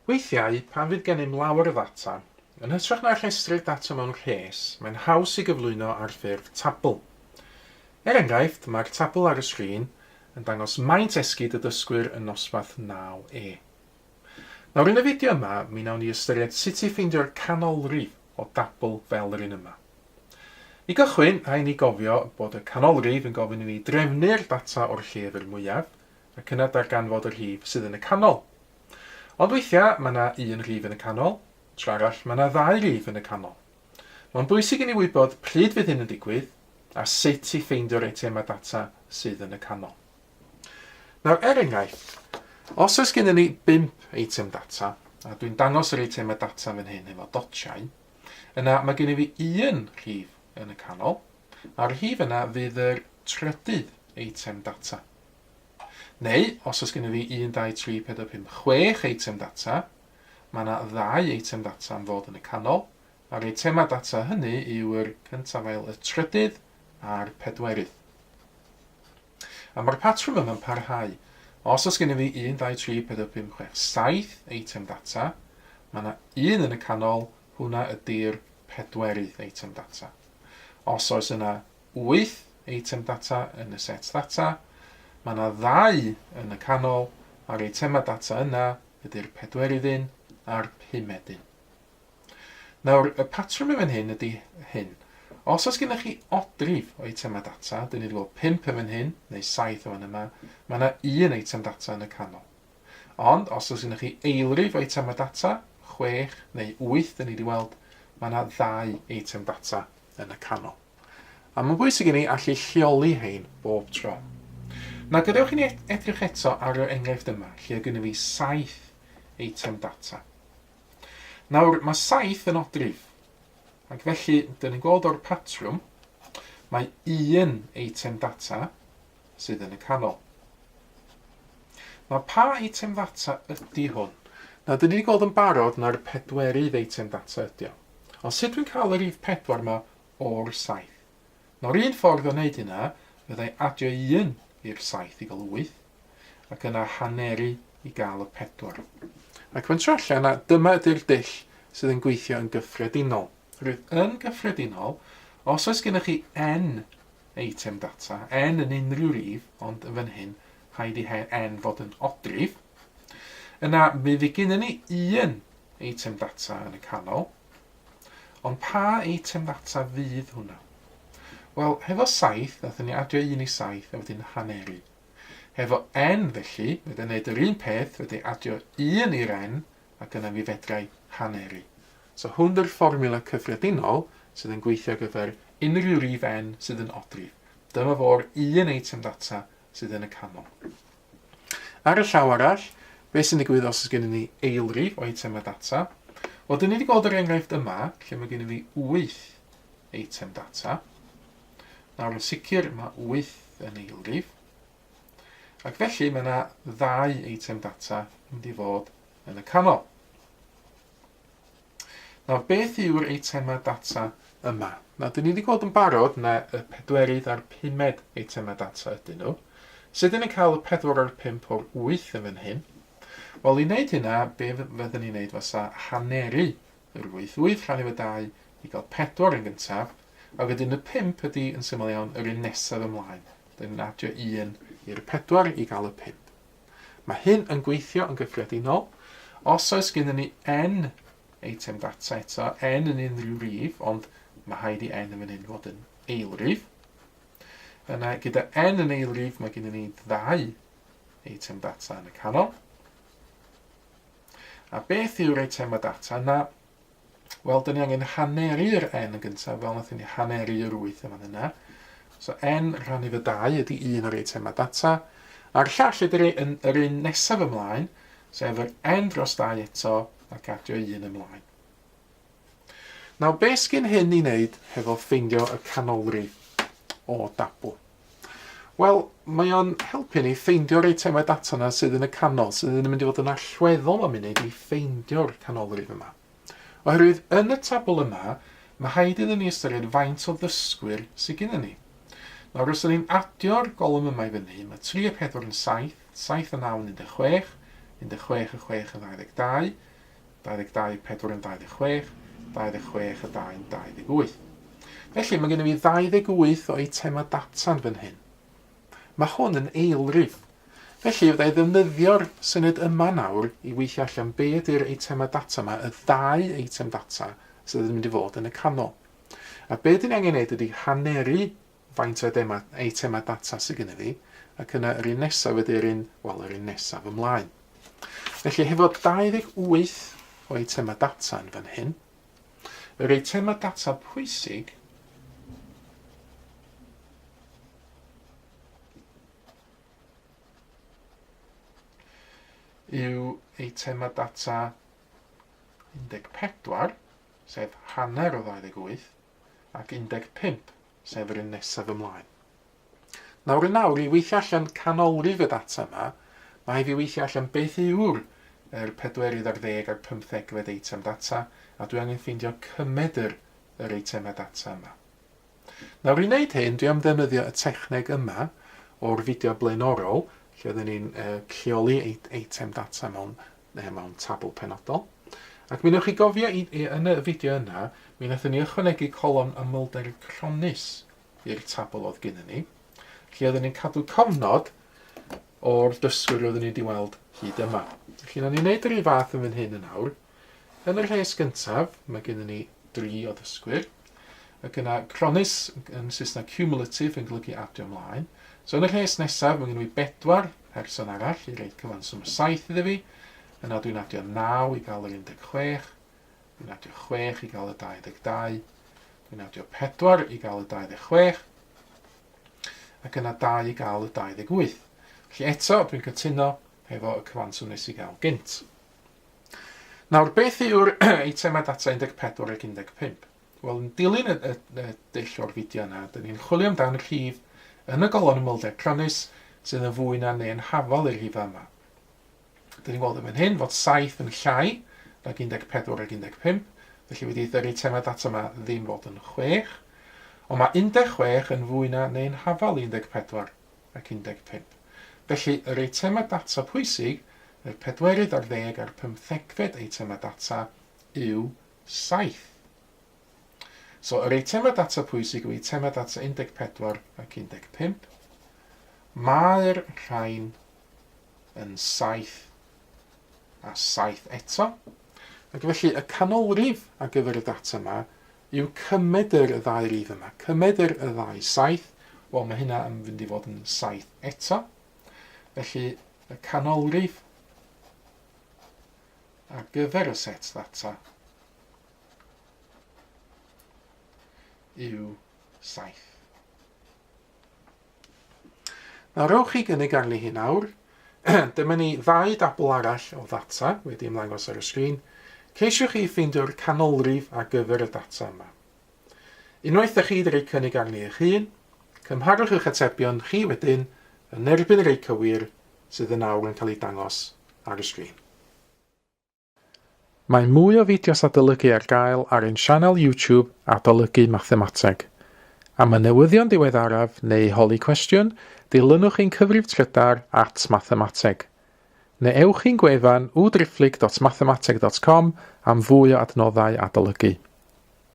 Weithiau, pan fydd gennym lawer o ddata, yn hytrach na rhestru'r data mewn rhes, mae'n haws i gyflwyno ar ffurf tabl. Er enghraifft, mae'r tabl ar y sgrin yn dangos maint esgid y dysgwyr yn nosbarth 9E. Nawr yn y fideo yma, mi wnawn ni ystyried sut i ffeindio'r canolrif o dabl fel yr un yma. I gychwyn, rhaid ni gofio bod y canolrif yn gofyn i ni drefnu'r data o'r lleiaf i'r mwyaf, ac yna darganfod y rhif sydd yn y canol. Ond weithiau mae yna un rhif yn y canol, tro arall mae yna ddau rif yn y canol. Mae'n bwysig i ni wybod pryd fydd hyn yn digwydd a sut i ffeindio'r eitemau data sydd yn y canol. Nawr, er enghraifft, os oes gennym ni bump eitem data, a dwi'n dangos yr eitemau data fan hyn efo dotiau, yna mae gennym fi un rhif yn y canol, a'r rhif yna fydd yr trydydd eitem data. Neu, os oes gennym fi 1, 2, 3, 4, 5, 6 eitem data, mae yna ddau eitem data am fod yn y canol, a'r eitemau data hynny yw'r cyntaf, ail, y trydydd a'r pedwerydd. A mae'r patrwm yma'n parhau. Os oes gennym fi 1, 2, 3, 4, 5, 6, 7 eitem data, mae yna un yn y canol, hwnna ydy'r pedwerydd eitem data. Os oes yna 8 eitem data yn y set ddata. Mae yna ddau yn y canol, a'r eitemau data yna ydy'r pedwerydd un a'r pumed un. Nawr, y patrwm yn fan hyn ydy hyn. Os oes gennych chi odrif o eitemau data, dyn ni wedi gweld 5 yn fan hyn, neu 7 yn fan yma, mae yna un eitem data yn y canol. Ond, os oes gennych chi eilrif o eitemau data, 6 neu 8 dyn ni wedi weld, mae yna ddau eitem data yn y canol. A mae'n bwysig i ni allu lleoli hein bob tro. Nawr gadewch i ni edrych eto ar yr enghraifft yma, lle gynnu fi saith eitem data. Nawr, mae saith yn odrif, ac felly, dyn ni'n gweld o'r patrwm, mae un eitem data sydd yn y canol. Nawr, pa eitem ddata ydy hwn? Nawr, dyn ni wedi gweld yn barod na'r pedwerydd eitem data ydy o. Ond sut dwi'n cael y rhif pedwar yma o'r saith? Nawr, un ffordd o wneud hynna fyddai adio un i'r saith i gael wyth, ac yna haneru i gael y pedwar. Ac mae'n tro allan na dyma ydy'r dull sydd yn gweithio yn gyffredinol. Rwyf yn gyffredinol, os oes gennych chi n eitem data, n yn unrhyw rif, ond yn fan hyn, rhaid i n fod yn odrif, yna mi fydd gennym ni un eitem data yn y canol, ond pa eitem data fydd hwnna? Wel, hefo 7, nathon ni adio 1 i 7 a wedyn haneru. Hefo n felly, fedra i wneud yr un peth, fedra i adio 1 i'r n ac yna mi fedrai haneru. So hwn dy'r fformiwla cyffredinol sydd yn gweithio ar gyfer unrhyw rif n sydd yn odrif. Dyma fo'r un eitem data sydd yn y canol. Ar y llaw arall, beth sy'n digwydd os oes gennym ni eilrif o eitemau data? Wel, dyn ni wedi gweld yr enghraifft yma, lle mae gennym ni 8 eitem data. Nawr, yn sicr, mae 8 yn eilrif. Ac felly, mae yna ddau eitem data yn mynd i fod yn y canol. Nawr, beth yw'r eitemau data yma? Nawr, dyn ni wedi gweld yn barod na y pedwerydd a'r pumed eitemau data ydyn nhw. Sut dyn ni'n cael y pedwar a'r pump o'r wyth yn fan hyn? Wel, i wneud hynna, be fyddwn ni'n wneud fysa haneru yr wyth. Wyth rhannu efo dau i gael pedwar yn gyntaf, a wedyn y pump ydy, yn syml iawn, yr un nesaf ymlaen. Dyn ni'n adio un i'r pedwar i gael y pump. Mae hyn yn gweithio yn gyffredinol. Os oes gennym ni n eitem data eto, n yn unrhyw rif, ond mae rhaid i n yn fan hyn fod yn eilrif. Yna, gyda n yn eilrif, mae gennym ni ddau eitem data yn y canol. A beth yw'r eitemau data yna? Wel, dyn ni angen haneru'r n yn gyntaf, fel nath ni haneru yr 8 yn fan yna. So n rhannu fy 2 ydy un o'r eitemau data. A'r llall ydy'r un, yr un nesaf ymlaen, sef yr n dros 2 eto, ac adio un ymlaen. Nawr, beth sgyn hyn i wneud hefo ffeindio y canolrif o dabl? Wel, mae o'n helpu ni ffeindio'r eitemau data yna sydd yn y canol, sydd yn mynd i fod yn allweddol am munud i ffeindio'r canolrif yma. Oherwydd yn y tabl yma, mae rhaid iddyn ni ystyried faint o ddysgwyr sydd gennym ni. Nawr, os ydyn ni'n adio'r golwm yma i fyny, mae 3 a 4 yn 7, 7 a 9 yn 16, 16 a 6 yn 22, 22, 4 yn 26, 26 a 2 yn 28. Felly, mae gennym fi 28 o eitemau data yn fan hyn. Mae hwn yn eilrif. Felly, fydda i ddefnyddio'r syniad yma nawr i weithio allan be ydy'r eitemau data yma, y ddau eitem data sydd yn mynd i fod yn y canol. A be dyn ni angen neud ydy haneru faint o eitemau data sydd gennym fi, ac yna yr un nesaf ydy'r un, wel, yr un nesaf ymlaen. Felly, hefo 28 o eitemau data yn fan hyn, yr eitemau data pwysig yw eitemau data 14, sef hanner o 28, ac 15, sef yr un nesaf ymlaen. Nawr yn nawr, i weithio allan canolrif y data yma, mae fi weithio allan beth yw'r er pedwerydd ar ddeg a'r pymthegfed eitem data, a dwi angen ffeindio cymedr yr eitemau data yma. Nawr i wneud hyn, dwi am ddefnyddio y techneg yma o'r fideo blaenorol, lle oedden ni'n uh, lleoli eitem data mewn, mewn tabl penodol. Ac mi wnewch chi gofio i, i, yn y fideo yna, mi wnaethon ni ychwanegu colofn amlder cronnus i'r tabl oedd gennym ni, lle oedden ni'n cadw cofnod o'r dysgwyr oedden ni wedi weld hyd yma. Felly, nawn ni wneud yr un fath yn fan hyn yn awr. Yn y rhes gyntaf, mae gennym ni dri o ddysgwyr, ac yna cronnus yn Saesneg cumulative yn golygu adio ymlaen. So yn y rhes nesaf, mae gennym ni bedwar person arall i reid cyfanswm o 7 iddo fi. Yna dwi'n adio 9 i gael yr 16, dwi'n adio 6 i gael y 22, dwi'n adio 4 i gael y 26, ac yna 2 i gael y 28. Felly eto, dwi'n cytuno hefo y cyfanswm nes i gael gynt. Nawr, beth yw'r eitemau data 14 ac 15? Wel, yn dilyn y, y, y dull o'r fideo yna, dyn ni'n chwilio amdan rhif yn y golofn ymwelder cronnus sydd yn fwy na neu'n hafal i'r rhifau yma. Dyn ni'n gweld yn fan hyn fod 7 yn llai nag 14 ac 15, felly wedi yr eitemau data yma ddim fod yn 6, ond mae 16 yn fwy na neu'n hafal i 14 ac 15. Felly, yr eitemau data pwysig, yr pedwerydd ar ddeg a'r pymthegfed eitemau data yw 7. So, yr eitemau data pwysig yw eitemau data 14 ac 15. Mae'r rhain yn 7 a 7 eto. Ac felly, y canolrif ar gyfer y data yma yw cymedr y ddau rif yma. Cymedr y ddau 7, wel mae hynna yn fynd i fod yn 7 eto. Felly y canolrif ar gyfer y set ddata yw 7. Nawr rhowch chi gynnig arni hi nawr. Dyma ni ddau dabl arall o ddata wedi ymddangos ar y sgrin. Ceisiwch chi ffeindio'r canolrif ar gyfer y data yma. Unwaith da chi wedi rhoi cynnig arni eich hun, cymharwch eich atebion chi wedyn yn erbyn y rhai cywir sydd yn awr yn cael eu dangos ar y sgrin. Mae mwy o fideos adolygu ar gael ar ein sianel YouTube Adolygu Mathemateg. Am y newyddion diweddaraf neu holi cwestiwn, dilynwch ein cyfrif trydar at mathemateg. Neu ewch i'n gwefan www.mathemateg.com am fwy o adnoddau adolygu.